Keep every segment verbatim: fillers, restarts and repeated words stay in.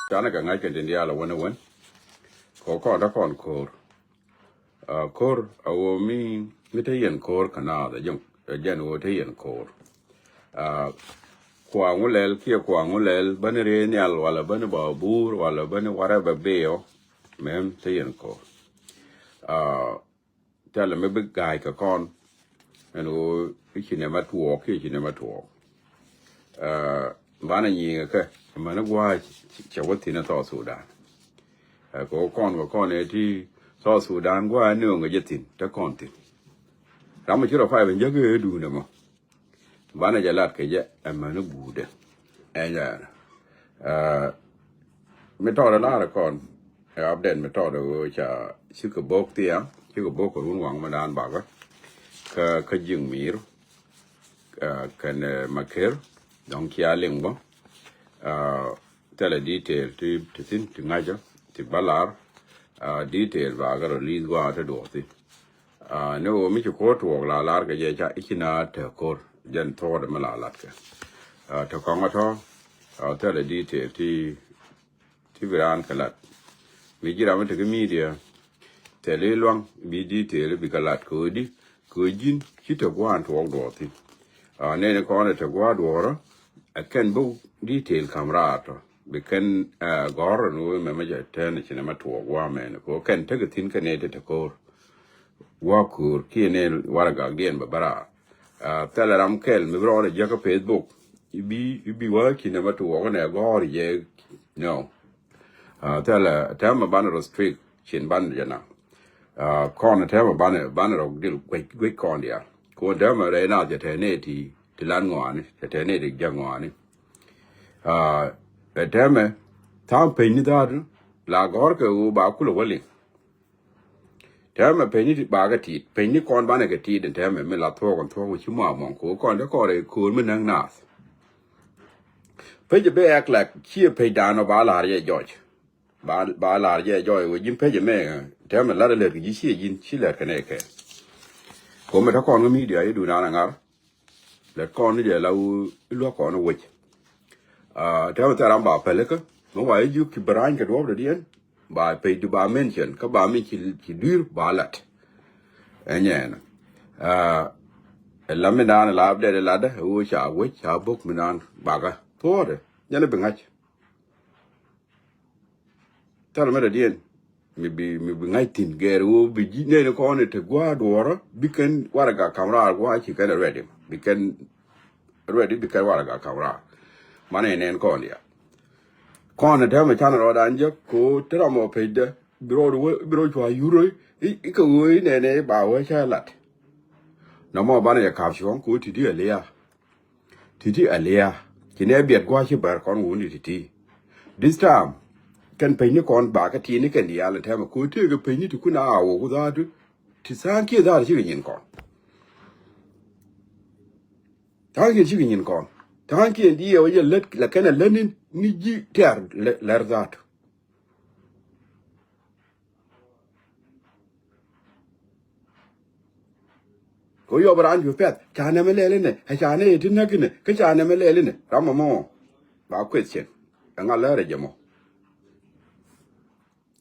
Canɛ kɛ ŋa̱c kɛ tin diaal ɛ wän ɛ wän. Kɛ kɔn te kɔn ko̱r. Aa, ko̱r a ɣöö mi, mi te yɛn ko̱r kɛ naath ɛ jɛn, ɛ jɛn ɣöö te yɛn ko̱r. Aa, kuaŋ wä lɛl kiɛ kuaŋ wä lɛl bäni rëë nhial wala bäni ba buur wala bäni whatever biɛ ɔ. Mɛm te yɛn ko̱r. Aa, Thilɛ mi bi ga̱a̱c kɛ kɔn. Ɛn ɣöö i̱ ci nɛmɛ tuɔɔk kiɛ ci nɛmɛ tuɔɔk. Aa, banɛ nyiŋɛ kɛ amäni gua̱a̱c cɛ wä thi̱n ɛ South Sudan. Aa, kɛ ɣöö kɔn kɛ kɔn ɛ ti South Sudan gua̱a̱c ni ɣöö ŋäcɛ thi̱n te kɔn thi̱n. Ram mi ci rɔ pay ben jäk ëë duundɛ mɔ. Banɛ jɛ lat kɛ jɛ amäni guudɛ. Ɛn jɛ, aa, mi tɔɔdɛ la̱rɛ kɔn ɛ update mi tɔɔdɛ ɣöö ca cikɛ bok thia, cikɛ bok kɛ run waŋ mi daan bakä. Kä, kä jiŋ mi̱i̱r, aa, kɛn, ɛ, Maker dɔ̱ŋ cia liŋ bä. Aa, thilɛ detail ti, ti thi̱n ti ŋa̱cä ti bä lar. Aa, detail bakä release gua̱a̱ ti duɔth thi̱n. Aa, ni ɣöö mi ci ko̱r tuɔɔk la lar kɛ jɛ ca i̱ ci na te ko̱r jɛn thuɔɔdɛ mi la lat kɛ. Aa, te kɔŋä tɔ̱, aa, thilɛ detail ti, ti bi raan kɛ lat. Mi ji̱ ram mi te kä media thilɛ i̱ luaŋ bi detail bi kɛ lat kɛ ɣöö di kɛ ɣöö ji̱n ci te gua̱a̱n tuɔɔk duɔɔk thi̱n. Aa, nɛni kɔn ɛ te gua̱a̱ duɔɔrä ɛ kɛn bä detail ka̱m raar tɔ. Bi kɛn, aa, gɔ̱r ɛn ɣöö mɛmɛ jɛ tɛn ci nɛmɛ tuɔɔk gua̱a̱ mɛn kɛ ɣöö kɛn tekɛ thi̱n kɛ nɛy te te ko̱r. Gua̱a̱ ko̱r kiɛ nɛy waragakdiɛn bɛ bä raar. Aa, thilɛ ram kɛl mi bi rɔɔdɛ jiäk kä Facebook. I̱ bi, i̱ bi wä ci nɛmɛ tuɔɔk nɛ gɔ̱r jɛ. No. Aa, thilɛ tɛmɛ banɛ restrict cin banɛ jɛ na. Aa, kɔn tɛmɛ banɛ, banɛ rɔ dil guec, guec kɔn diaal. Kɔn tɛmɛ rɛy naath jɛ tɛn nɛy ti, ti lan ŋɔaani, jɛ tɛn nɛy ti jiäk ŋɔaani. Aa, ɛ tɛmɛ tha̱a̱ŋ peny ni dha̱a̱t la gɔ̱r kɛ ɣöö ba kulɛ wä liŋ. Tɛmɛ peny ni ti ba kɛ ti̱i̱t, peny ni kɔn banɛ kɛ ti̱i̱t in tɛmɛ mi la thuɔ̱k in thuɔ̱k wi̱c ci mɔ amɔŋ ko̱ kɔn te kɔn rɛy ko̱r mi näk naath. Pec ɛ bi act like ciɛ pec dan ɔ ba la̱r jɛ jɔc. Ba, ba la̱r jɛ jɔc wee ji̱n pec ɛ mɛ, tɛmɛ lat ɛ lɛr kɛ ji̱ ciɛ ji̱n ci lɛr kɛ nɛ kɛ. Ko̱mɛ te kɔn kä media i̱ duun an aŋar. Lɛt kɔn ni jɛ la wä i̱ luäk kɔn i̱ wec. Aa, tɛmɛ thɛr ram ba pälikä mi wa i̱ ji̱ ki bɛ ra̱ny kɛ duɔ̱ɔ̱p dɔ̱diɛn. Ba pecdu ba mention kä ba min ci, ci dui̱r ba lat. Ɛ nyɛɛn. Aa, ɛ la min daan la update ɛ latdä ɛ wä ca wec ca bok min daan bakä thuɔ̱ɔ̱dɛ jɛn ɛ bi ŋa̱c. Thilɛ mɛ dɔ̱diɛn mi bi, mi bi ŋa̱c thi̱n gɛɛr ɣöö bi ji̱ nɛɛni kɔn i̱ te gua̱a̱r duɔ̱ɔ̱rä bi kɛn warɛga ka̱m raar gua̱a̱r ci kɛn ɛ ready. Bi kɛn ready bi kɛn warɛga ka̱m raar. Manɛ nɛn kɔn diaal. Kɔn ɛ tɛmɛ canɛ rɔɔdan jek kɛ ɣöö te ram ɔ pecdä bi rɔɔd wä, bi rɔɔd cua yur i̱, i̱ kɛ ɣöö i̱ nɛnɛ i̱ ba wä cä lat. Nɔmɔ banɛ jɛ ka̱p cuɔ̱ŋ kɛ ɣöö ti̱ti̱ ɛ lia̱a̱. Ti̱ti̱ a lia̱a̱. Ci nɛ biɛt gua̱a̱c ci bär kɔn wuni ti̱ti̱. This time kɛn peny ni kɔn bakä ti̱i̱ ni kɛn diaal in tɛmɛ ko̱ tëëkɛ peny ni ti kun a wok dha̱a̱tu. Ti tha̱a̱ŋ kiɛ dha̱a̱tu cikɛ nyin kɔn. Tha̱a̱ŋ kiɛ cikɛ nyin kɔn. Tha̱a̱ŋ kiɛ diɛɛw jɛ lät lɛ kɛn a lät ni, ni ji̱ tɛ̈r lär dha̱a̱tu. Kɛ yɔp raan cu piath ca nɛmɛ lɛl inɛ ɛ ca nɛ yɛ ti näk inɛ kä ca nɛmɛ lɛl inɛ ram ɛmɔ. Ba question ɛŋa lɛr ɛ jɛ mɔ.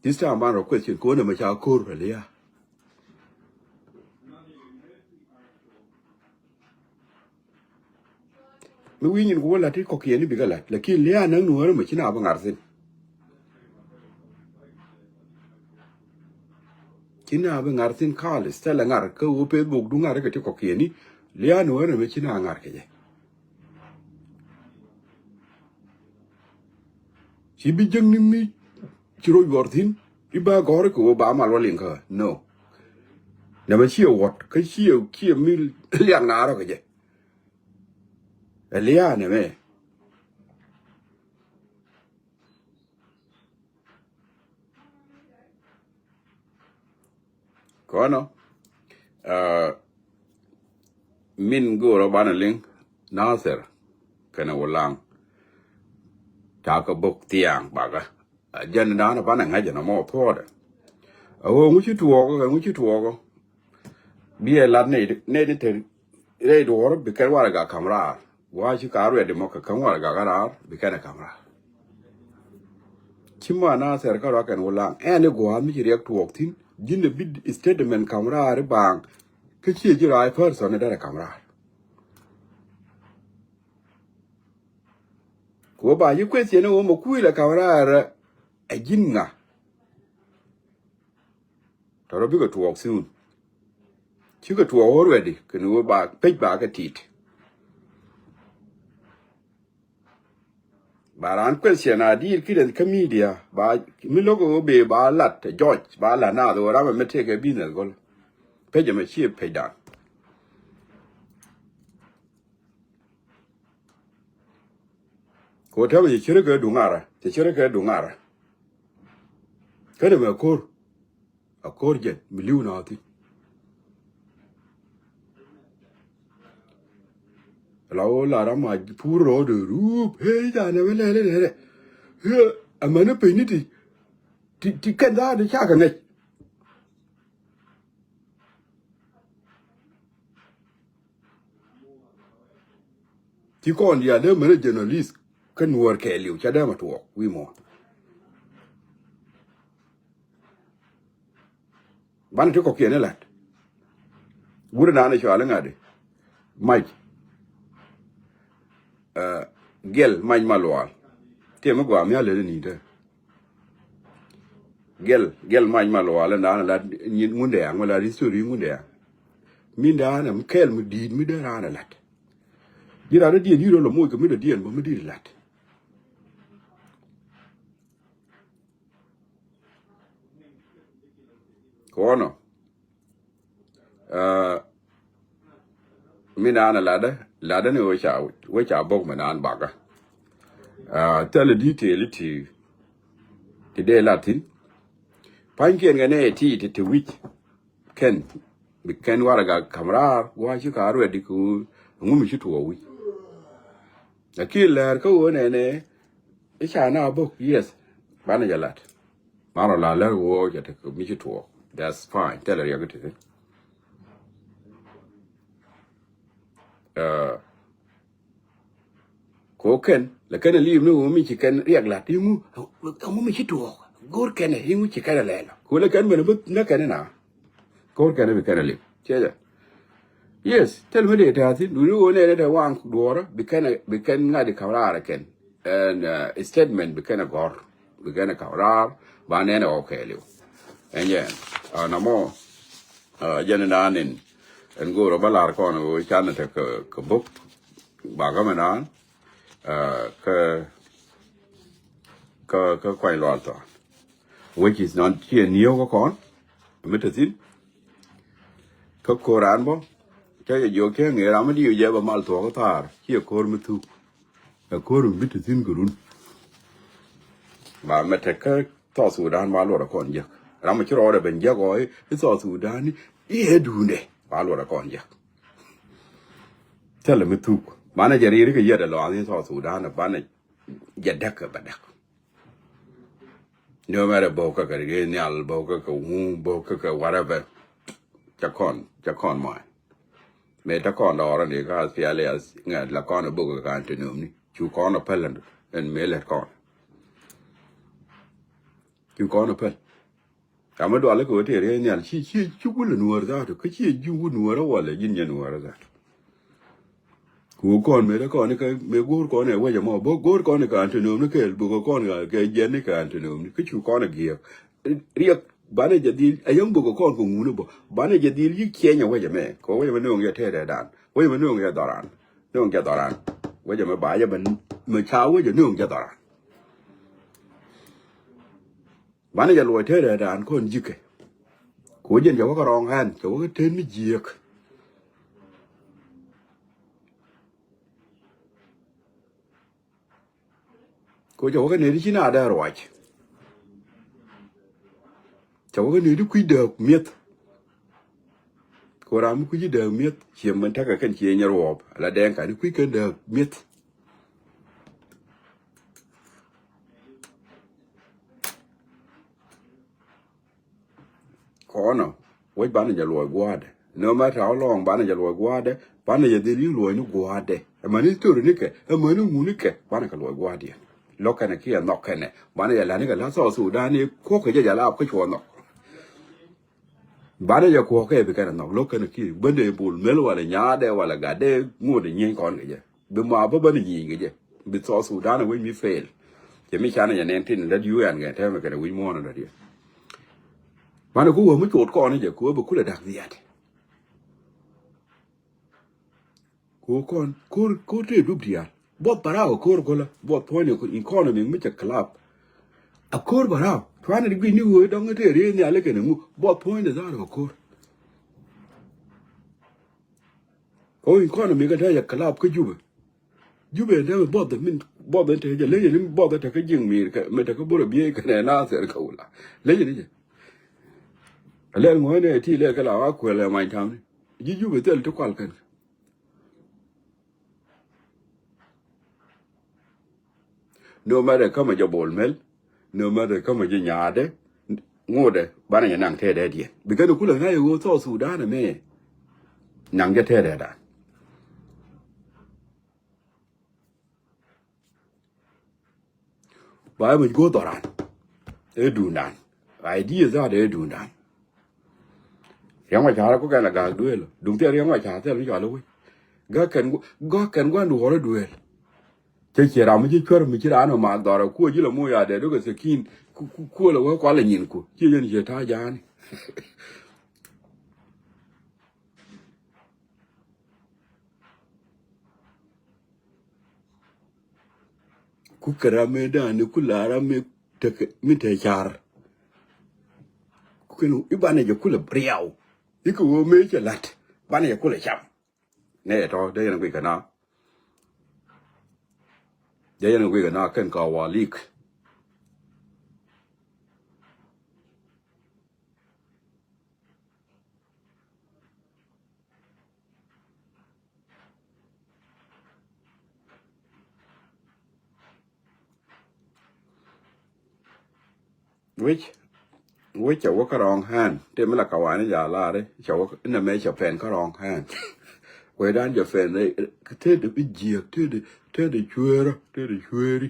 This time ban rɔ question kɛ wä nɛmɛ ca ko̱r ɛ lia̱a̱. Mi wi̱i̱ nyin ku wä la̱t ti kɔ̱kiɛn ni bikɛ la̱t lakin lia̱a̱ näk nuɔ̱ɔ̱ri mɛ ci na bi ŋa̱r thi̱n. Ci na bi ŋa̱r thi̱n kalis thilɛ ŋa̱r kä wä Facebook du ŋa̱r kɛ ti kɔ̱kiɛn ni lia̱a̱ nuɔ̱ɔ̱ri mɛ ci na ŋa̱r kɛ jɛ. Ci bi jäkni mi ci rɔ yuɔr thi̱n i̱ ba gɔ̱r kɛ wä ba mal wä liŋ kä no. Nɛmɛ ciɛ wuɔt kä ciɛ ciɛ mi liak na rɔ kɛ jɛ. Ɛ lia̱a̱ nɛmɛ. Kɔnɔ, aa, min go̱o̱rä banɛ liŋ Nathir kɛnɛ Wulaŋ. Takä bok thiaŋ bakä. A jɛn dan banɛ ŋa̱c ɛn ɛmɔ thuɔɔdɛ. A ɣöö ŋu ci tuɔɔkä kɛ ŋu ci tuɔɔkä. Biɛ lat nɛy, nɛy ni te rɛy duɔ̱ɔ̱r bi kɛn warɛga ka̱m raar. Gua̱a̱ ci ka ruɛt imɔ kɛ käŋ warɛga kä raar bi kɛn ɛ ka̱m raar. Ci ma na thɛr kä ruakɛn wä laŋ ɛn i̱ gua̱a̱th mi ci riɛk tuɔɔk thi̱n ji̱n ɛ bi statement ka̱m raar i̱ baaŋ. Kä ciɛ ji̱ raar person i̱ derɛ ka̱m raar. Ku wä ba ji̱ question i̱ wä mɛ kui̱ lɛ ka̱m raar ɛ ji̱n ŋa. Tɔrɔ bikɛ tuɔɔk soon. Cikɛ tuɔɔk already kɛn wä ba pec ba kɛ tit. Ba raan question a diil kidɛ kä media ba mi lo̱k wä bee ba lat ɛ jɔc ba lat naath wä ramɛ mi tekɛ business gɔl. Pec ɛmɛ ciɛ pec dan. Kɛ wä tɛmɛ cɛ cierɛ kɛ duŋ ara cɛ cierɛ kɛ duŋ ara. Kɛnɛ mɛ ko̱r. A ko̱r jɛn mi li̱w na thi̱n. La wä la ram a pur rɔɔdɛ ruup hee janɛ wä lɛlɛ lɛlɛ. Hee amɛni piny ni ti ti ti kɛn dhaat cakɛ ŋäc. Ci kɔn diaal dee mene journalist kä nuɔɔr kɛɛliw ca dee ma tuɔɔk wi̱i̱ muɔ̱ɔ̱n. Banɛ ti kɔkiɛn ilat. Wurɛ naan icual iŋa̱di mac. Gɛl mac ma lual. Tiɛ mi gɔaa mi a lel ini te. Gɛl gɛl mac ma lual in daan lat nyin ŋundɛ yaŋ mi lat history ŋundɛ yaŋ. Min daan mi kɛɛl mi di̱i̱t mi dee raan lat. Ji̱ rat i̱ diɛn yi̱r ɣä lɔ moc kɛ mi dee diɛn bä mi di̱i̱t lat. Kɔnɔ mi naan latdä latdä ni wee ca wee ca bok mi naan bakä. Thilɛ detail ti ti dee lat thin. Pa̱nykiɛn kɛ nɛ ti ti ti wi̱c kɛn bi kɛn warɛga ka̱m raar gua̱a̱ ci ka ruɛt di kɛ ŋu mi ci tuɔɔk wi̱c. Lakin lɛɛr kä ɣöö nɛnɛ i̱ ca na bok yes banɛ jɛ lat. Marɔ la lɛr wä jɛ tekɛ mi ci tuɔɔk. That's fine. Tɛlɛ riɛk ti ti. Ko kɛn lɛ kɛn a liim ni wä mi ci kɛn riɛk lat iŋu iŋu mi ci tuɔɔk. Go̱r kɛn iŋu ci kɛn a lɛl ko lɛ kɛn ben bi nä kɛn na. Go̱r kɛn bi kɛn a liim ciɛ jɛ. Yes, tɛl mi dee tɛ̈thin duni wä nɛnɛ tɛ waŋ duɔɔrä bi kɛn bi kɛn ŋa̱t i ka̱m raar kɛn. Ɛn statement bi kɛn a gɔ̱r bi kɛn a ka̱m raar ba nɛn a ɣɔw kɛɛliw. Ɛn jɛ ɛn namɔ jɛn naan in ɛn go̱o̱rä bä lar kɔn ɣöö canɛ te kɛ bok. Bakä mɛ naan kä kä kä kuany lual thɔɔn. Which is not ciɛ nieu kä kɔn mi te thin. Kä ko̱r an bä cä jɛ jiök cä ŋeer ram mi diw jɛ bä mal thuɔk kä thaar ciɛ ko̱r mi thuk. Ɛ ko̱r mi bi te thin kɛ run. Ba mɛ tek kä South Sudan ba luɔt ɛ kɔn jek ram mi ci rɔɔdɛ ben jek ɔ i̱ South Sudan i̱ ɛ duundɛ ba luɔt ɛ kɔn jek. Thilɛ mi thuk banɛ jɛ riiri kɛ yɛt ɛ lɔaŋ i̱ South Sudan banɛ jɛ däk kɛ bɛ däk. No matter bo̱o̱k kä kɛ riee nhial bo̱o̱k kä kɛ ŋu bo̱o̱k kä kɛ whatever. Cɛ kɔn cɛ kɔn mɔy. Mëë te kɔn dɔɔrä ni kä aspiali ŋɛ la kɔn bo̱o̱k kä kan te nöömni cu kɔn a päl ɛn mëë lɛt kɔn. Cu kɔn a päl. Ram mi dual kɛ wä tëë riee nhial ci ci ci wul nuɔɔr dhatu kä ci ji̱ wul nuɔɔr a walɛ ji̱n nyɛ nuɔɔr dhatu. Ku kɔn mëë dee kɔn ikä mëë go̱o̱r kɔn ɛ wecɛ mɔ bä go̱o̱r kɔn ikä an te nööm ni kɛɛl bukɛ kɔn kɛ jiɛn ni kɛ an te nööm ni kä cu kɔn ɛ giɛɛk. Riɛk banɛ jɛ dhil ɛ yäŋ bukɛ kɔn kɛ ŋuni bä banɛ jɛ dhil yi kiɛny ɛ wecɛ mɛ kɛ wecɛ mɛ nööŋ yɛ tɛɛt ɛ dan wecɛ mɛ nööŋ yɛ dhɔran. Nööŋ jɛ dhɔran wecɛ mɛ ba yɛ mɛ ca wecɛ nööŋ jɛ dhɔran. Banɛ jɛ luɔc te rɛɛ raan kɔn ji̱kɛ. Ku jɛn cɛ wä kä rɔɔŋ ɣän cɛ wä kä ten mi jiääk. Ku cɛ wä kä nɛy ti ci na dee ruac. Cɛ wä kä nɛy ti kui̱ dääk mi̱eth. Ku ram mi kui̱ ci dääk mi̱eth ciɛ mɛn tekɛ kɛn ciɛ nyɛ ruɔɔp ala dɛɛŋ kani kui̱ kɛn dääk mi̱eth. Kɔnɔ wec banɛ jɛ luɔc gua̱a̱dɛ. No matter how long banɛ jɛ luɔc gua̱a̱dɛ banɛ jɛ dhil yi luɔc ni gua̱a̱dɛ. Ɛmɛni story ni kɛ ɛmɛni ŋuni kɛ banɛ kɛ luɔc gua̱a̱diɛn. Lo̱k kɛnɛ kiɛ nhɔk kɛnɛ. Banɛ jɛ la̱t ni kɛ la̱t South Sudan i̱ kuɔ̱k kɛ jɛ jɛ laap kä cuɔ nhɔk. Banɛ jɛ kuɔ̱k kɛ bi kɛnɛ nhɔk lo̱k kɛnɛ kiɛ. Bändɛ Bol Mel walɛ nyaadɛ walɛ gatdɛ ŋot ɛ nyieny kɔn kɛ jɛ. Bi ma bä bändɛ nyieny kɛ jɛ. Bi South Sudan ɛ wec mi fail. Cɛ mi canɛ jɛ nɛn tin lät U N kɛ tɛmɛ kɛnɛ wi̱c muɔ̱ɔ̱n ɛ dɔ̱diɛ. Banɛ ku wä mi cuɔt kɔn jɛ ku wä bi kulɛ da̱k dhiat. Ku kɔn ko̱r ko̱r tëë dup diaal. Buɔth bä raw ko̱r ko̱lä buɔth puɔ̱ny economy mi cɛ club. A ko̱r bä raw cuanɛ di gui̱c ni ɣöö dɔ̱ŋ tëë rëë nhial ikɛn eŋu buɔth puɔ̱ny de dhar ɛ ko̱r. Ko economy kɛ tɛɛ cɛ club kä Jubɛ. Jubɛ ɛn tɛmɛ buɔth min buɔth ɛn tɛɛ jɛ leny ni buɔth ɛn tɛɛ kä jiŋ mi̱i̱r kɛ mɛ tɛɛ kä borɛ biey kɛnɛ na thɛr kä wula leny ni jɛ. Lɛl ŋuɔ̱ɔ̱nɛ ti lɛl kɛ la wa kuɛl ɛ many tamni ji̱ Jubɛ thil ti kual kɛn. No matter kä mɛ jɛ Bol Mel, no matter kä mɛ jɛ nyaadɛ, ŋotdɛ banɛ jɛ naŋ tɛɛdɛ diɛn. Bikɛn kulɛ ŋa̱c ɛ ɣöö South Sudan ɛmɛ naŋ jɛ tɛɛdɛ dan. Ba mɛ go̱o̱th ɔran ɛ duundan. Idea that ɛ duundan. Riɛŋ wa ca̱r ku kɛn la ga̱a̱k duëël. Duŋ thil riɛŋ wa ca̱r thil mi cɔal i̱ wec. Ga̱a̱k kɛn gu- ga̱a̱k kɛn gua̱n duɔ̱ɔ̱r i̱ duëël. Cä ciɛ ram mi ci cuär mi ci raan ɔ mak dhɔr ɛ kuɔ ji̱ la moc a dee dukɛ thikin. Ku- ku- kuɔ la wä kual la nyin ku ciɛ yɛn ciɛ ta̱a̱ ja̱a̱ni. Ku kɛ ram mëë da̱a̱n ni ku la ram mëë tekɛ mi te car. Ku kɛn i̱ banɛ jɛ kulɛ riaw i̱ kɛ ɣöö mëë cɛ la̱t banɛ jɛ kulɛ cam. Nɛ tɔ dee yɛn guic kɛ na dee yɛn guic kɛ na kɛn ka wa lik. Wec wec cɛ wä kä wrong hand. Tëë mi la kawani ja lari cɛ wä inɛ mɛ cɛ pɛn kä wrong hand. Wecdan jɛ pɛn tëëdɛ bi jiɛk tëëdɛ tëëdɛ cueerä tëëdɛ cueeri.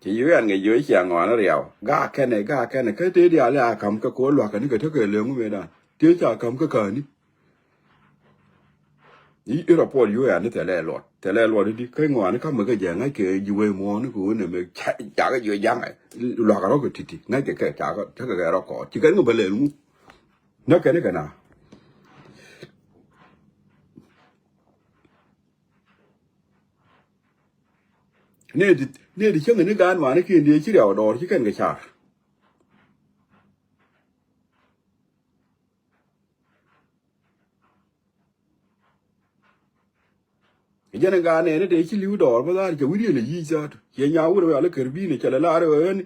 Ci U N kɛ jiö cia ŋɔaani riaw. Gaa kɛnɛ gaa kɛnɛ kä tëë diaal a ka̱m kɛ ko̱ lua̱k kɛni kɛ tekɛ leŋ ŋu mëëdan tëë ca ka̱m kɛ käni. I̱ i̱ rɔpɔt U N ni thɛlɛ luɔt thɛlɛ luɔt i̱di kä ŋɔaani ka̱mɛ kɛ jɛ ŋa̱c kɛ ji̱ wee muɔ̱ɔ̱ni kɛ wen ɛmɛ. Cakɛ jiö jaŋɛ lua̱k rɔ̱ kɛ ti̱ti̱ ŋa̱c kɛ kɛ cakɛ tekɛ kɛ rɔ̱ kɔɔt ci kɛn ŋu bä lɛl ŋu. Nä kɛni kɛ na. Nɛy ti nɛy ti cäŋ ni gaan mani kiɛn diɛ ci riaw dɔɔr ci kɛn kɛ car. Jɛn in gaan nɛni te ci li̱w dɔɔr bä dhaar cɛ wi̱diɛn a yic zaatu ciɛ nyaw wut wɛ alä kär bi̱i̱n cɛ lɛ laar wɛ ɣän.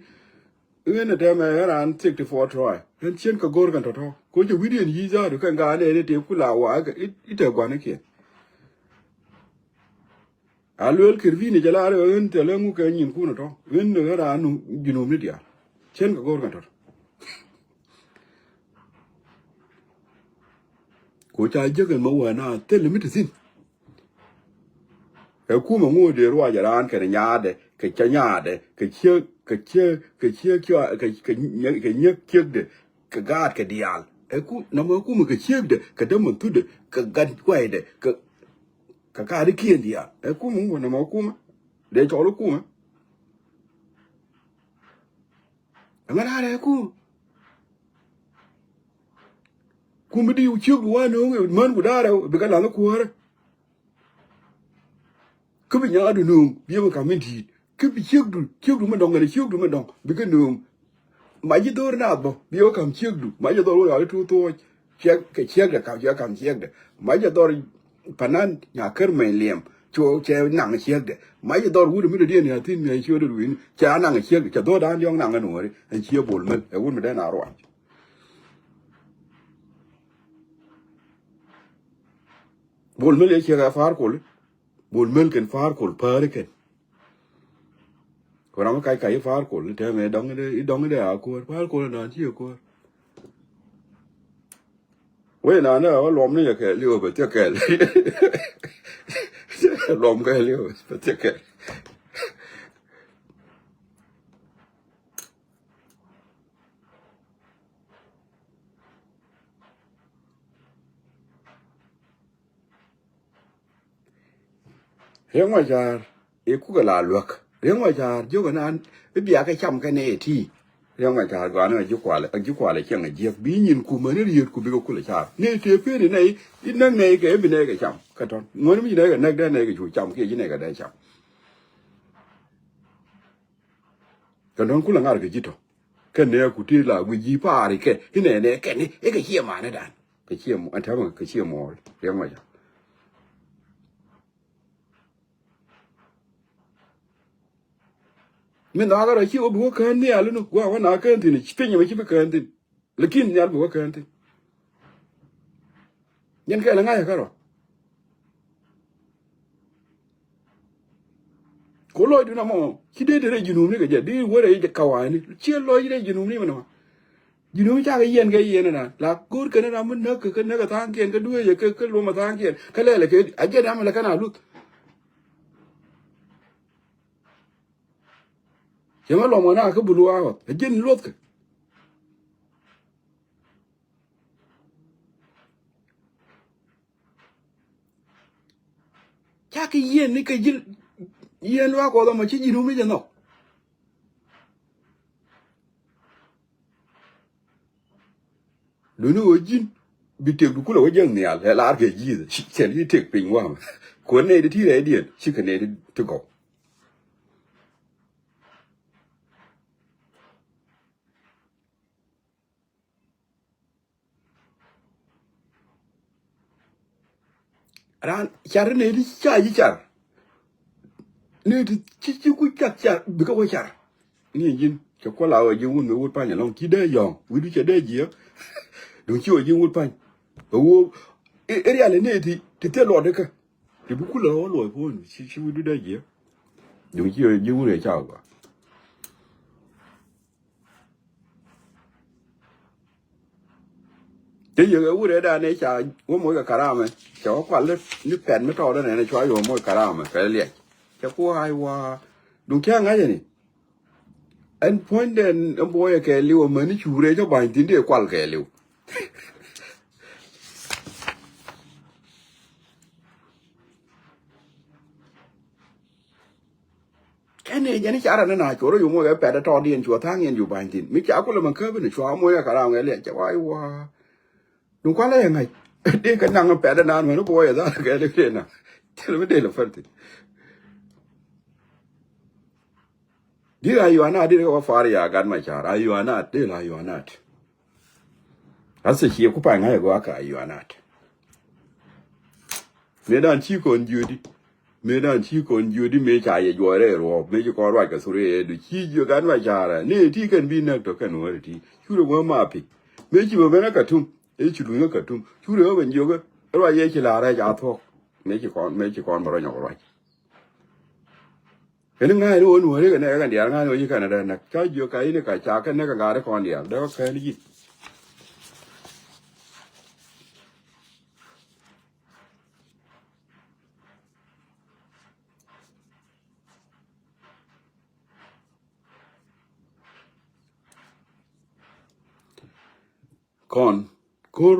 Ɣän a tɛmɛ ɣän raan sixty four try ɣän cien kɛ go̱r kɛn tɔ̱tɔ̱ ko cɛ wi̱diɛn yic zaatu kɛn gaan nɛni te ku la waakɛ i̱ tɛ gua̱nikiɛn. A luel kër bi̱i̱ni jɛ laar ɛ ɣän thilɛ ŋu kɛ nyinkun ɛ tɔ ɣän ɛ ɣän raan junub ni diaal. Cien kɛ go̱o̱r kɛn tɔt. Ku ca jiäk ɛn mä wään a thil mi ti thi̱n. Ɛ kumɛ ŋo̱o̱dɛ ruac ɛ raan kɛnɛ nyaadɛ kɛ cä nyaadɛ kɛ ciek kɛ ciek kɛ ciek kɛ nyiek ciekdɛ kɛ gaat kɛ diaal. Ɛ ku nɔmɔ ɛ kumɛ kɛ ciekdɛ kɛ dämɛ thutdɛ kɛ gat kuaydɛ kɛ Kɛ kaat ikiɛn diaal ɛ kumɛ ŋuɔ̱n ɛmɛ kumɛ dee cɔl ikumɛ. Ɛmɛ da̱rɛ ɛ kumɛ. Kumɛ di ciökdu wa nööŋ män ku da̱rɛ bikɛ laŋ i̱ kuäärä. Kä bi nyaatdu nööŋ bi ɛmɛ ka̱m in di̱i̱t. Kä bi ciekdu ciekdu mi dɔ̱ŋ kɛnɛ ciekdu mi dɔ̱ŋ bikɛ nööŋ. Mac ji̱ dho̱r naath bä bi wä ka̱m ciekdu mac ji̱ dho̱r wä yɔal i̱ tuut thuɔɔc. Ciɛk kɛ ciekdɛ ka̱m ciɛk ka̱m ciekdɛ. Mac ji̱ dho̱r panan nya ker mɛny liɛm. Cu cɛ naŋ ciekdɛ mac ji̱ dho̱r wut mi dɔ̱diɛn ya thi̱n mi ciötdɛ rui̱ni cɛ a naŋ ciekdɛ cɛ dho̱r da̱a̱n diɔ̱ŋ naŋ ɛn wääri ɛn cië bol mel ɛ wut mi dee na ruac. Bol mel yɛ ciek ɛ pa̱a̱r kol. Bol mel kɛn pa̱a̱r kol pa̱a̱ri kɛn. Bɛ ram mi kac kac i̱ Pa̱a̱r Kol, i̱ tɛmɛ i̱ dɔ̱ŋ i̱ dɔ̱ŋ i̱ dee a kuäär, Pa̱a̱r Kol inan ci i̱ kuäär. Wee inan i̱ ɣä luɔm ni yɛ kɛɛliw bɛ thiek kɛɛl. Luɔm kɛɛliw bɛ thiek kɛɛl. Riek Machar i̱ kukɛ la luäk. Riek Machar jiök ɛnan i̱ bia kɛ cam kɛ nɛy ɛ ti. Riek Machar gɔaa ni ɛ ji̱ kualɛ, ɛ ji̱ kualɛ cieŋ ɛ jiäk bi nyin kumä ni riet ku bikɛ kulɛ car. Nɛy tëë peni nɛy i̱ näk nɛy kɛ i̱ bi nɛy kɛ cam kɛ tɔ̱n. Ŋuäni mi ci nɛy kɛ näk dee nɛy kɛ cu cam kiɛ ji̱ nɛy kɛ dee cam. Kɛ nɔn kulɛ ŋa̱r kɛ ji̱ tɔ. Kɛ nɛ ku ti la guic ji̱ pa̱a̱ri kɛ inɛ nɛ kɛn i̱ kɛ ciɛ manɛ dan. Kɛ ciɛ mɔ ɛn tɛmɛ kɛ ciɛ mɔ Riek Machar. Min dhɔakä rɔ ci wä bi wä kään nhial inɔ gua wä na kään thi̱n i̱ piny ɛmɛ ci bi kään thi̱n. Lakin nhial bi wä kään thi̱n. Jɛn kɛl ɛ ŋa̱c ɛ kärɔa. Ku lɔcdu na mɔ ci dee dee rɛy junubni kɛ jɛ di wä rɛy kawani ci lɔc rɛy junubni mɛ nɔma. Junubni cakɛ yiɛn kɛ yiɛn na la go̱o̱r kɛn ram mi näk kɛ näk ɛ tha̱a̱ŋkiɛn kɛ dueecɛ kɛ kɛ luɔm ɛ tha̱a̱ŋkiɛn kɛ lɛlɛ kɛ a jɛn ram ɛ lɛ kɛn a luth. Cɛ mɛ luɔm kɛ na kä bulu a ɣɔth a jɛn luɔth kɛ. Ca kɛ yiɛn ni kɛ ji̱ yiɛn luaak Kuɔth ɛmɔ ci ji̱ numi jɛ nhɔk. Duni ɣöö ji̱n bi tëkdu kulɛ wä jiäk nhial ɛ lar kɛ ji̱th cɛn i̱ tëk piny wamɛ. Kuɔn nɛy ti ti rɛydiɛn cikɛ nɛy ti gɔw. Raan car ni ti ca ji̱ car. Ni ti ci ci ku car car bikɛ wä car. Ni ji̱n cɛ kuɔ la wä ji̱ wun mi wut pany alɔŋ ci dee yɔ̱ŋ wi̱du cɛ dee jiɛ. Duŋ ci wä ji̱ wut pany. Bɛ wä irial ni ti ti thil luɔt ikä. Ti bi kulɛ wä luɔt puɔ̱n ci ci wi̱du dee jiɛ. Duŋ ci wä ji̱ wun ɛ ca wä gɔaa. Te yek ɛ wurɛ dan ɛ ca wä moc kɛ karamɛ cɛ wä kual ni pɛn mi tɔɔdɛ nɛn ɛ cua yɛ wä moc karamɛ kɛ liɛc. Cɛ ku ay wa duŋ cä ŋa̱cɛ ni. Ɛn puɔ̱nydɛ ɛn buɔyɛ kɛ liw ɛmɛni curɛ cä ba̱ny thi̱n dee kual kɛ liw. Kɛn ni jɛn i̱ carɛ ni na cuɔrä yom wä kɛ pɛt ɛ tɔɔdiɛn cuɔ tha̱a̱ŋ yɛn cu ba̱ny thi̱n mi ca kulɛ mɛ käp ni cua moc ɛ karam kɛ liɛc cɛ wa i̱ wa. Duŋ kualɛ yɛ ŋa̱c dee kɛ naŋ pɛt ɛ naan mɛn i̱ buɔyɛ dhal kɛ liw dee na. Thil mi dee lɛ päl thi̱n. Dit a yuanat dit kɛ wä far ya gat ma car a yuanat dit a yuanat. Ase cie ku pay ŋa̱c a gɔaa ka a yuanat. Mëë dan ci kɔn jiödi. Mëë dan ci kɔn jiödi mëë ca yɛ juɔc rɛy ruɔ̱ɔ̱p mëë ci kɔn ruac kɛ thuri ëëdu ci jiö gat ma car a ni ti kɛn bi näk tɔ kɛn wä ri ti. Curɛ wä ma pi mëë ci bä ben a Katum. Ëë ci luny a Katum curɛ wä ben jiök ruac yɛ ci la rɛc a thuɔ̱k. Mëë ci kɔn mëë ci kɔn bä rɔ nyɔk ruac. Kɛn ŋa̱a̱c ni wä nuɔ̱ɔ̱ri kɛ nɛk kɛn diaal ŋa̱a̱c ni wä ci kɛn dee näk ca jiök ka yini ka ca kɛn näk kɛ ŋa̱a̱ri kɔn diaal dee wä kɛn ji̱. Kɔn ko̱r.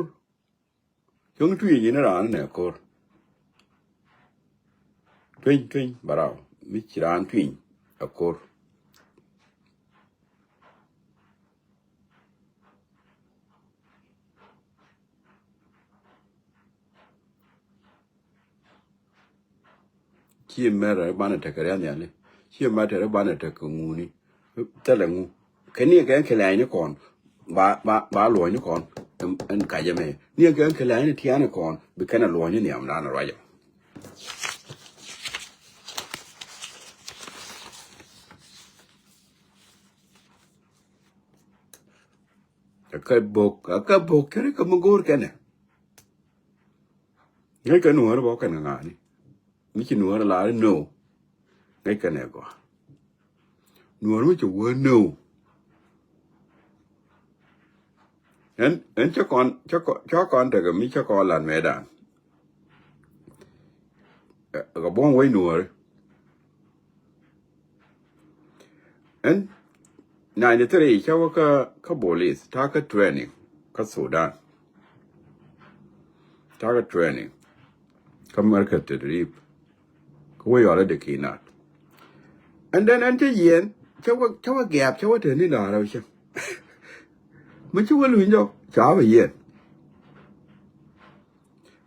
Cuŋ tui̱ nyin raan nɛ ko̱r. Tueny tueny barau mi ci raan tui̱ a ko̱r. Ci mɛr banɛ tekɛ riath nhiali ci mɛr tekɛ banɛ tekɛ ŋuni. Thilɛ ŋu kɛ ni kɛ kɛ lɛny ni kɔn ba ba ba luɔny ni kɔn. Ɛn kacɛ mɛ ni kɛ kɛ lɛny ni tiani kɔn bi kɛn a luɔny ni nhiam dan ruacɛ. Kä bok kä bok kɛn kä mi go̱o̱r kɛnɛ. Ŋäc kɛ nuɔ̱ɔ̱r bä kɛn ŋa̱a̱ni mi ci nuɔ̱ɔ̱r la̱r ni no. Ŋäc kɛn ɛ gɔaa. Nuɔ̱ɔ̱r mi ci wä nöw. Ɛn, ɛn cä kɔn, cä kɔn, cä kɔn tekɛ mi cä kɔn lat mɛtdan. Ɛ, kɛ buɔ̱m wec Nuɔ̱ɔ̱ri. Ɛn ninety three cä wä kä, kä police, ta̱a̱ kä training kä Sudan. Ta̱a̱ kä training kä Merkez Tedrib. Kä wä yɔl ɛ dee ki̱i̱n naat. And then ɛn cä yiɛn, cä wä, cä wä gɛ̈ɛ̈p, cä wä te ni la̱r ɛ cä. Mi ci wä luny jɔk, ca wä yiɛn.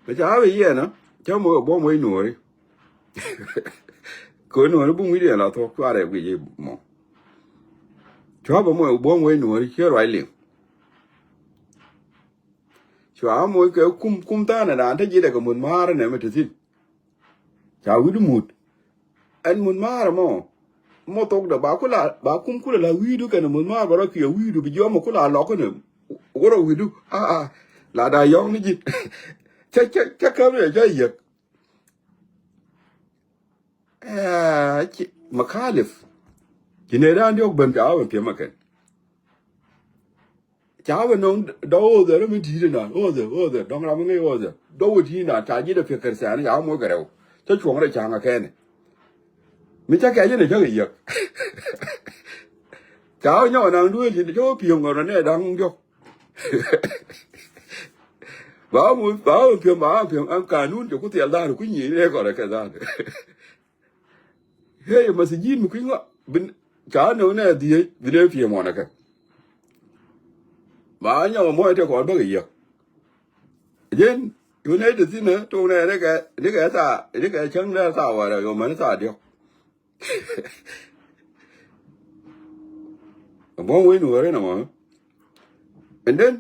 Mi ca wä yiɛn ɛ, cä mɔ buɔ̱m wec Nuɔ̱ɔ̱ri. Kɛ Nuɔ̱ɔ̱ri bum wi̱cdiɛn la thuɔ̱k, cuarɛ guic i̱ mɔ. Cua bä mɔ buɔ̱m wec Nuɔ̱ɔ̱ri, ciɛ ruac liŋ. Cua mɔ kɛ kum, kum tha̱a̱n ɛ raan te ji̱ dɛ kɛ muth ma̱a̱r nɛ mɛ te thi̱n. Ca wi̱du muth. Ɛn muth ma̱a̱r mɔ. Mɔ thok dɛ ba kula, ba kum kula la wi̱du kɛn muth ma̱a̱r bä rɔ kiɛ wi̱du bi jiɔmɔ kula lɔk kɛn. Wurɔ wi̱du. Aa, aa. La da yɔŋ ni ji̱. Cä, cä, cä käm rɛ cä yiäk. Aa, ci, Makalif. Ci nɛ dan diɔk ben ca wä ben piɛm a kɛn. Ca wä nɔŋ dɔw ɣööthɛ rɛ mi di̱i̱t inan, ɣööthɛ, ɣööthɛ, dɔŋ ram mi ŋäc ɣööthɛ. Dɔw wä di̱i̱t inan, ca ji̱ dɛ piɛ kɛr thɛɛn, ca wä moc kɛ rɛw. Cä cuɔ̱ŋ rɛ ca̱ŋ a kɛn. Mi cä kɛc inɛ cä kɛ yiäk. Ca wä nyɔk naŋ duëël ji̱n, cä wä piöŋ ɣɔn rɛ nɛ da̱ŋ diɔk. Ba wä, ba wä piöŋ, ba wä piöŋ, ɛn kanun cɛ ku thiɛl dha̱a̱r ku nyiee nɛ kɔn rɛ kɛ dha̱a̱r. Hey, masijin mi kui̱ ŋɔ, bin, ca nöŋ nɛ dhiec, bin ɛ pi̱em ɣɔn ɛ kɛ. Ba nyɔk mɔc tɛ kɔn bäkɛ yiäk. Jɛn, yun ɛ te thi̱n ɛ, tok nɛ, ni kɛ, ni kɛ thaa, ni kɛ cäŋ nɛ thaa wärɛ, yɔ mɛn thaa diɔk. Buɔ̱m wec Nuɔ̱ɔ̱ri nɔmɔ. And then,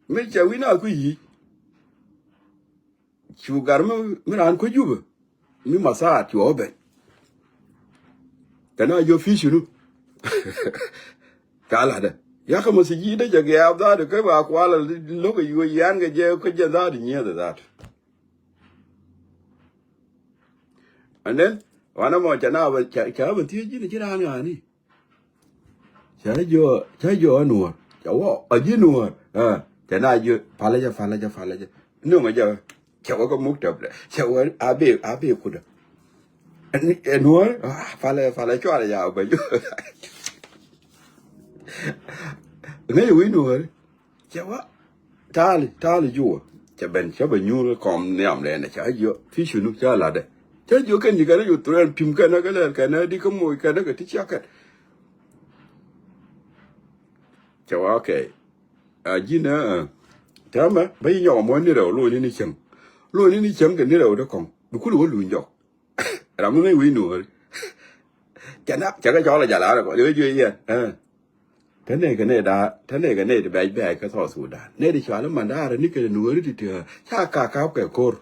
mi cɛ wi̱n a kui̱ yi̱. Cu gar mi, mi raan kuec Jubɛ. Mi mathaat cu ɣä ben. Kɛn a jiɔ pi̱i̱ cunu. Ca la̱tdɛ. Yakä masijin dee jɛ gɛ̈ɛ̈p dhaat kä ba kualɛ lo̱k ɛ yuɔc yian kɛ jɛ kä jɛ dhaat nyieth ɛ dhaat. And then, wanɛ mɔ ca na bɛ, ca, ca bɛ thiec ji̱n ci raan ŋa̱a̱ni. Cä jiɔ, cä jiɔ a Nuɔ̱ɔ̱r. Cä wä a ji̱ Nuɔ̱ɔ̱r. Ɛ, cɛ na jiɔ palä jɛ, palä jɛ, palä jɛ. Nuɔ̱ŋ a jɛ. Cɛ wä kä muk tɛp dɛ. Cɛ wä a bee, a bee kudä. Ɛ, Nuɔ̱ɔ̱r, ah, palä, palä cuarɛ ya bä jiɔ. Ŋäc wi̱i̱ Nuɔ̱ɔ̱r. Cɛ wä ta̱a̱li, ta̱a̱li juwä. Cɛ ben, cɛ ben nyuur kɔm nhiam lɛn cɛ jiɔ. Pi̱i̱ cunu cɛ la̱tdɛ. Cɛ jiɔ kɛn ji̱ kɛn ju threaten pi̱m kɛn kɛ lɛl kɛn di kä moc kɛn kɛ ti cia kɛn. Cɛ wä okay. A ji̱n ɛ, täämɛ bä yi nyɔk mɔ ni rɛw lo̱c ni ni cäŋ. Lo̱c ni ni cäŋ kɛ ni rɛw dee kɔŋ. Bi kul wä luny jɔk. Ram mi ŋäc wi̱i̱ Nuɔ̱ɔ̱ri. Cɛ na, cɛ kɛ cɔl a jal a rɛ kɔ, yɛ kɛ juey yɛn. Ɛ. Te nɛy kɛ nɛy da̱a̱, te nɛy kɛ nɛy ti bɛc bɛ̈ɛ̈c kä South Sudan. Nɛy ti cɔal i̱ Mandaar ni kɛ Nuɔ̱ɔ̱ri ti ti ɣä. Ca ka kap kɛ ko̱r.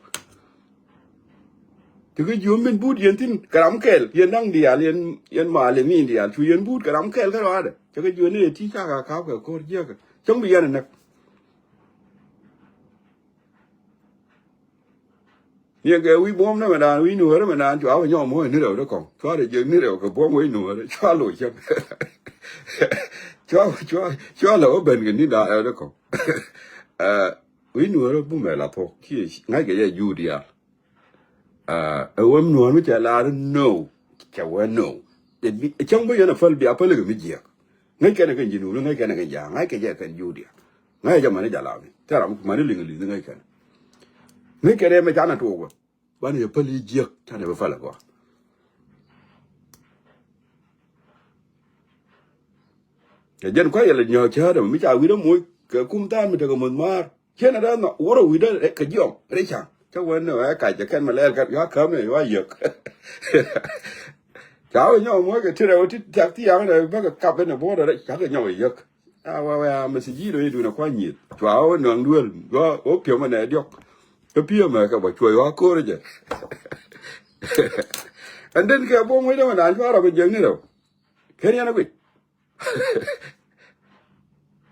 Ti kɛ jiöm min buut yɛn thi̱n kɛ ram kɛl, yɛn da̱ŋ diaal, yɛn, yɛn maal yɛn ŋi̱i̱n diaal. Cu yɛn buut kɛ ram kɛl kä rɔaadɛ. Cɛ kɛ jiöm nɛy ti ca ka kap kɛ ko̱r jiäkä. Cäŋ bi yɛn ɛ näk. Niɛ kɛ wi̱i̱ buɔ̱m nɛ mɛ naan wi̱i̱ Nuɔ̱ɔ̱rä mɛ naan cua wä nyɔk muɔ̱ɔ̱c ni rɛw dee kɔŋ. Cua rɛ jiäk ni rɛw kɛ buɔ̱m wec Nuɔ̱ɔ̱rä. Cua loc cäŋ. Cua, cua, cua lɛ wä ben kɛ ni da̱a̱ rɛw dee kɔŋ. Ɛ, wi̱i̱ Nuɔ̱ɔ̱rä bumɛ la thuɔ̱k. Kiɛ ŋa̱ckɛ jɛ juut diaal. Ɛ, ɛ wä Nuɔ̱ɔ̱r mi cɛ lar no. Cɛ wä no. Cäŋ bä yɛn a päl bia päl kɛ mi jiäk. Ŋäc kɛn kɛn ji̱ Nuɔ̱ɔ̱rä, ŋäc kɛn kɛn ja̱a̱ŋ, ŋa̱ckɛ jɛ kɛn juut diaal. Ŋa̱ckɛ jɛ mani jɛ lam. Thil ram mani liŋ liŋ ŋäc kɛn. Ŋäc kɛn ɛ mɛ canɛ tuɔɔk wä. Banɛ yɛ päl i̱ jiäk, canɛ bä päl ɛ gɔaa. Kɛ jɛn kua̱c yɛ lɛ nyɔ̱ɔ̱k cäätdɛ mi ca wi̱r ɛ moc kɛ kum tha̱a̱n mi tekɛ muth maar. Ciɛn ɛ dee nhɔk wurɛ wi̱cdä kɛ jiɔm rɛy ca̱ŋ. Cä wee ni ɣä kac ɛ kɛn mi lɛɛl kɛn yua käm ni yua yäk. Ca wee nyɔk moc kɛ ti rɛw ti thiak thiaŋ ni bäkɛ kap ni buɔ̱ɔ̱dɛ rɛy cakɛ nyɔk ɛ yäk. A wä wä a mɛ thi ji̱ dɔ̱ i̱ duun a kua̱ny nyieth. Cua wä nɔ̱a̱ŋ duel wä wä piɔmɛ nɛ diɔ̱k. Kä piɔmɛ kɛ bä cuɔy wä ko̱r jɛ. And then kɛ buɔ̱m wecdä mɛ naan cua rɔ bɛ jiäkni rɛw. Ken yɛn a guic.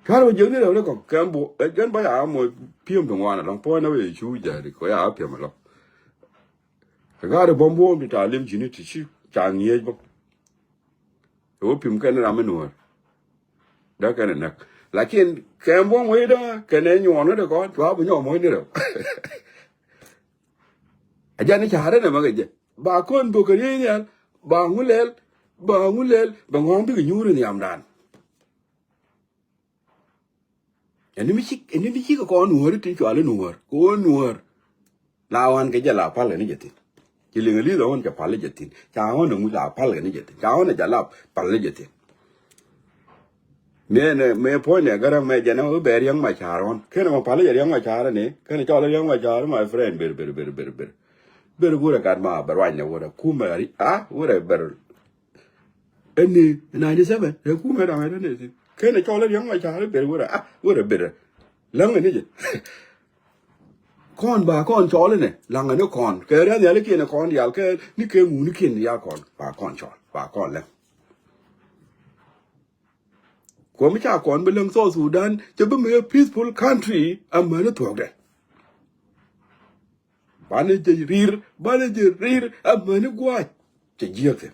Cua rɔ bɛ jiäkni rɛw ni kɔ̱ŋ kɛn buɔ ɛ jɛn bä ya mɔ piɔm ti ŋuan alɔ̱ŋ puɔ̱ny na wä yɛ cu jääri kɛ ya piɔm alɔ̱ŋ. Kɛ gaat ɛ buɔ̱m buɔ̱m ti ta̱a̱ lim ji̱ni ti ci ca ŋi̱eec bä. Ɛ wä pim kɛn ram mi nuɔ̱ɔ̱r. Dee kɛn ɛ näk. Lakin kɛn buɔ̱m wecdä kɛn ɛ nyuɔɔn ni dee kɔn cua bi nyɔɔm wec ni rɛw. A jani ca̱rä nɛ mɛ kɛ jɛ ba kɔn bok kɛ riey nhial ba ŋu lɛl ba ŋu lɛl bɛ ŋɔ̱ɔ̱ŋ bikɛ nyuuri nhiamdan. Ɛn ni mi cik ɛn ni mi cik kɔn nuɔ̱ɔ̱ri ti cuali nuɔ̱ɔ̱r kɛ ɣöö nuɔ̱ɔ̱r. La ɣɔn kɛ jɛ la pal kɛ ni jɛ thin. Ci liŋ a li̱th ɣɔn cɛ pal kɛ jɛ thin ca ɣɔn ɛŋu la pal kɛ ni jɛ thin ca ɣɔn ɛ jɛ la pal kɛ jɛ thin. Mëë nɛ mëë puɔ̱ny nɛ gärä mɛ jɛn ɛ wä bɛ riäŋ ma ca̱r ɣɔn kɛn ɛ mɔ pal kɛ jɛ riäŋ ma ca̱r ni kɛn ɛ cɔl riäŋ ma ca̱r my friend ber ber ber ber ber. Ber wurɛ gat ma bɛ ruany nɛ wurɛ kumɛ ri a wurɛ ber. Ɛn ni ninety seven rɛ kumɛ daŋ ɛ däni thin kɛn ɛ cɔl riäŋ ma ca̱r ber wurɛ a wurɛ ber. Läŋ ɛ ni jɛ. Kɔn ba kɔn cɔl inɛ laŋä ni kɔn kɛ riath nhialikiɛn ɛ kɔn diaal kɛ ni kɛ ŋunikiɛn diaal kɔn ba kɔn cɔl ba kɔn lɛŋ. Kuɔmi ca kɔn bi lɛŋ South Sudan cɛ bi mi a peaceful country amäni thuɔ̱kdɛ. Banɛ jɛ rir banɛ jɛ rir amäni gua̱a̱c cɛ jiäk thi̱n.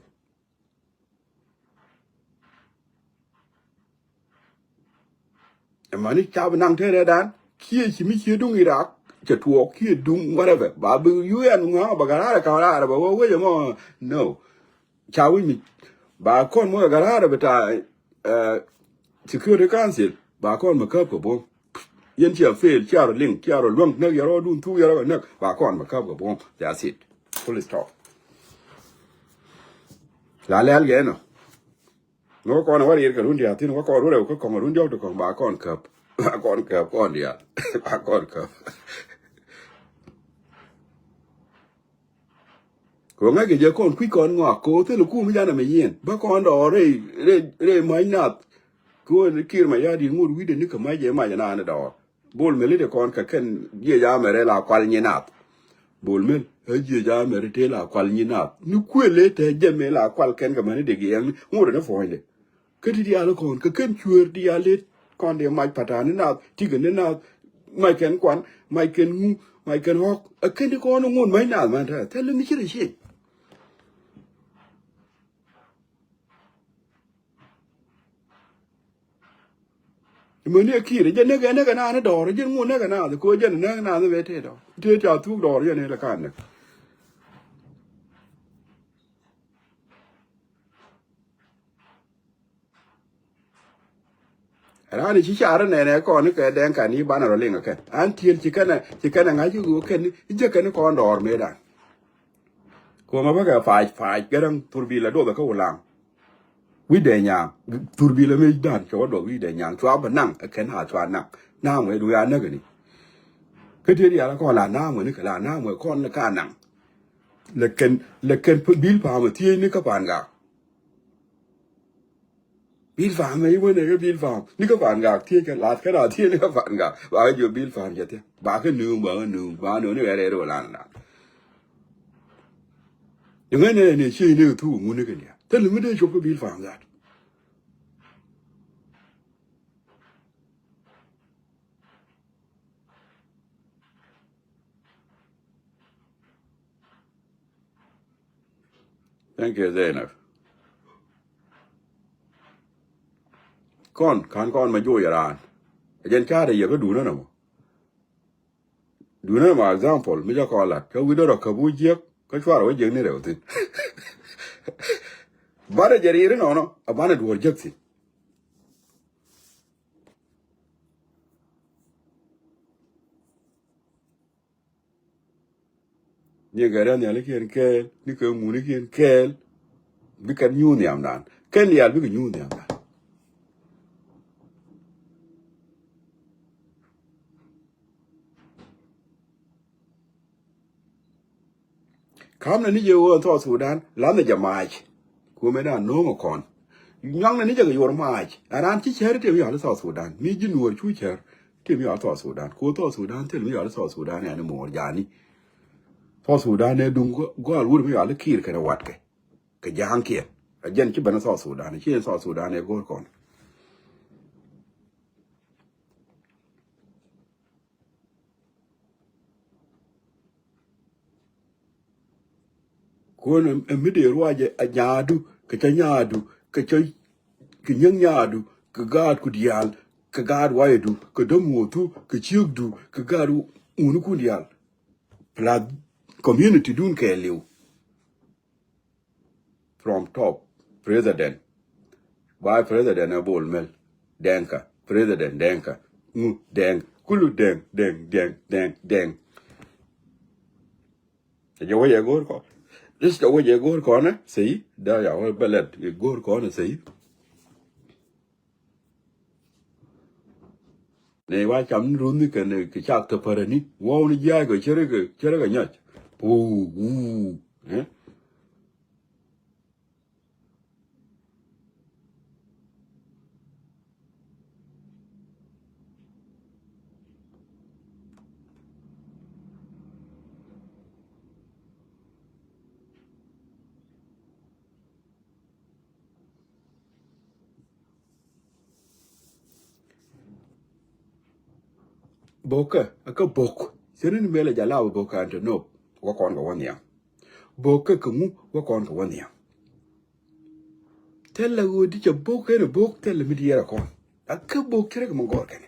Ɛmani cap naŋ te rɛɛdan kiɛ ci mi cie duŋ Iraq cɛ tuɔɔk kiɛ duŋ whatever ba bi U N ŋɔ̱a̱ ba garaar ɛ ka̱n raar ba wä wecɛ mɔ. No. Ca wi̱c mi ba kɔn mɔ garaar ɛ bi ta Security Council ba kɔn mɔ käp kɛ buɔ̱m. Yɛn cia fail cia rɔ liŋ cia rɔ luäŋ näk yɛ rɔ dun thuk yɛ rɔ näk ba kɔn mɔ käp kɛ buɔ̱m. That's it. Full stop. La lɛl gɛ nɔ. Ni wä kɔn wä riɛr kɛ run dia̱a̱ thi̱n wä kɔn wä rɛw kä kɔŋ run diɔ̱k ti kɔŋ ba kɔn käp ba kɔn käp kɔn diaal ba kɔn käp. Kɛ wä ŋa̱c kɛ jɛ kɔn kui̱c kɔn ŋɔak kɛ wä thil kum janɛ mi yiɛn bä kɔn dɔɔr rɛy rɛy rɛy ma̱c nath. Kɛ wä ni kir ma ya̱a̱ di̱t ŋot wi̱cdɛ ni kɛ ma̱c jɛ mac ɛnan dɔɔr. Bol Mel i̱ ti kɔn kɛ kɛn jiɛc amɛrɛ la kual nyi nath. Bol Mel ɛ jiɛc amɛrɛ te la kual nyi nath ni kuël ɛ te jɛ mɛ la kual kɛn kɛ mɛn i̱ dek yɛŋ ni ŋot ni puɔ̱nydɛ. Kä ti diaal kɔn kɛ kɛn cueer diaal i̱ kɔn dee mac patani nath tikɛ ni nath mac kɛn kuan mac kɛn ŋu mac kɛn ɣɔk ɛ kɛn ti kɔn ŋot mac nath man te thɛl ni ci rɛ cieny. Meni a kiir jɛ näk ɛ näk ɛ naan dɔɔr jɛ ŋun näk ɛ naan kɛ jɛ näk naan bɛ tëë dɔɔr tëë ca thuk dɔɔr jɛ ni lɛ kan näk. Raan ci car nɛnɛ kɔn kɛ dɛŋ kan i̱ banɛ rɔ liŋ kɛn an tiel ci kɛnɛ ci kɛnɛ ŋa̱c i̱ ɣöö kɛn i̱ jɛ kɛn kɔn dɔɔr mëëdan. Kuɔmä bä kɛ paac paac gɛrɛŋ thurbil a duɔth kä Wulaŋ. Wi̱cdɛ nyaŋ thurbil a mëëdan cɛ wä duɔth wi̱cdɛ nyaŋ cua bä naŋ ɛ kɛn a cua naŋ naŋ wee duya näk ni. Kä tiet yal kɔn la naŋ wee ni kɛ la naŋ wee kɔn ni ka naŋ. Lɛ kɛn lɛ kɛn bil pa̱a̱m a thiec ni kä pa̱a̱n gak. Bil fam ɛ iwä nɛ kä bil fam ni kä fan gak thiec kɛ lath kɛ na thiec ni kä fan gak ba kä jiɔ bil fam jɛ thiec ba kä nööŋ ba kä nööŋ ba nööŋ ni kɛ rɛɛr wä lan lan. Iŋɛ nɛ ni ci ni kä thuk ŋun ni kɛ nia thil mi dee cop kä bil fam gat. Thank you, Zainab. Kɔn kan kɔn ma joc raan. Jɛn carɛ yɛ kä duunä nɔmɔ. Duunä nɔmɔ example mi jɛ kɔn lat kä wi̱dä rɔ käp wä jiäk kä cuarɛ wä jiäk ni rɛw thi̱n. Banɛ jɛ riiri nɔnɔ a banɛ duɔ̱ɔ̱r jiäk thi̱n. Ni kɛ rɛn nhialikiɛn kɛɛl ni kɛ ŋunikiɛn kɛɛl. Bikɛ nyuur nhiamdan kɛn diaal bikɛ nyuur nhiamdan. Kamnɛ ni jɛ ɣöö South Sudan lanɛ jɛ maac. Kumɛ na no̱o̱ŋ kɔn nyuaŋnɛ ni jɛ kɛ yuɔr maac. Ɛ raan ci cär i̱ tëë mi yɔal i̱ South Sudan mi ji̱ nuɔɔr cu cär. Tëë mi yɔal South Sudan ku South Sudan thil mi yɔal i̱ South Sudan ɛn i̱ mo̱o̱r jani. South Sudan ɛ duŋ gɔal wur mi yɔal i̱ Kiir kɛnɛ watkɛ kɛ ja̱a̱ŋkiɛn. Ɛ jɛn ci ben i̱ South Sudan ci ɛn South Sudan ɛ go̱o̱r kɔn. Kuɔn ɛ mi dee ruacɛ a nyaadu kɛ cä nyaadu kɛ cä kɛ nyäŋ nyaadu, kɛ gaatku diaal, kɛ gaat wayɛdu, kɛ dämuɔthu, kɛ ciökdu, kɛ gaat ŋunikun diaal. Plus community dun kɛɛliw. From top, president, vice president ɛ Bol Mel, Denka, president Denka, ŋu Deng, kulu Deng, Deng, Deng, Deng, Deng. Jɛ wä jɛ go̱o̱r kɔn. This jɛ wä jɛ go̱o̱r kɔn, eh, sɛy. Da ya wä bɛ lɛt go̱o̱r kɔn, eh, sɛy. Ni wa cam ni runi kɛ ni kɛ cak tɛ pärä ni. Wä wä ni jiac kɛ cɛ rɛ kɛ, cɛ rɛ kɛ nyɔc. Wuu, wuu. Eh? Bokä, a kä bok. Cɛ ni mɛl a jɛ la bok kan te nop. Wä kɔn kɛ wä nhiam. Bokä kɛ ŋu wä kɔn kɛ wä nhiam. Thilɛ ɣöö di cɛ bok kɛn bok thilɛ mi diɛɛr a kɔn. A kä bok cɛ rɛ kɛ mɛ gɔr kɛnɛ.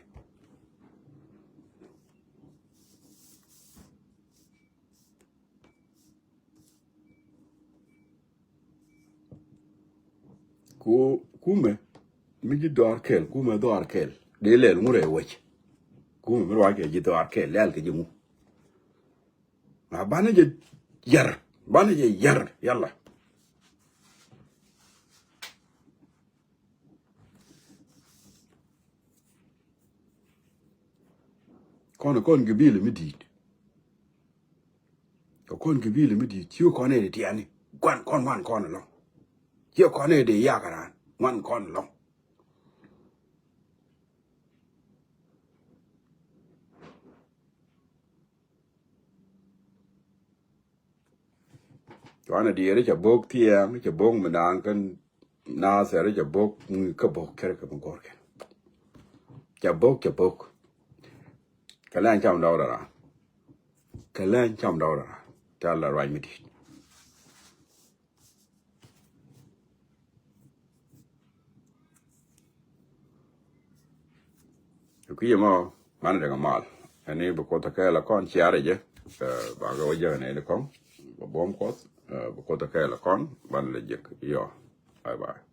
Ku, kumɛ mi ji̱ dhɔaar kɛl, kumɛ dhɔaar kɛl. Dee lɛl ŋu rɛy wec. Kumɛ mi ruac kɛ ji̱ dhɔaar kɛl, lɛl kɛ ji̱ ŋu. Ma banɛ jɛ yar, banɛ jɛ yar, yala. Kɔn, kɔn gabila mi di̱i̱t. Kɛ kɔn gabila mi di̱i̱t, ciö kɔn ɛ di tiani. Guan kɔn ŋuan kɔn ɛlɔ̱ŋ. Ciö kɔn ɛ di yak ran, ŋuan kɔn ɛlɔ̱ŋ. Cuanɛ diɛɛri cɛ bok thiɛɛŋ, cɛ bok mi naaŋ kɛn Nathɛr, cɛ bok ŋui̱ kä bok kɛrɛ kɛ mi go̱rkɛ. Cɛ bok, cɛ bok. Kɛ lɛn cam dɔw rara. Kɛ lɛn cam dɔw rara. Ca la ruac mi di̱i̱t. Kui̱ mɔ, banɛ dee kɛ mal. Ɛn ni bi Kuoth kɛ kɛɛl kɔn ciarɛ jɛ. Ɛ, ba kɛ wä jɛ nɛ ni kɔŋ. Ba buɔm Kuɔth. Ɛ, bi Kuoth kɛ kɛɛl kɔn, banɛ lɛ jek. Yɔ. Bye bye.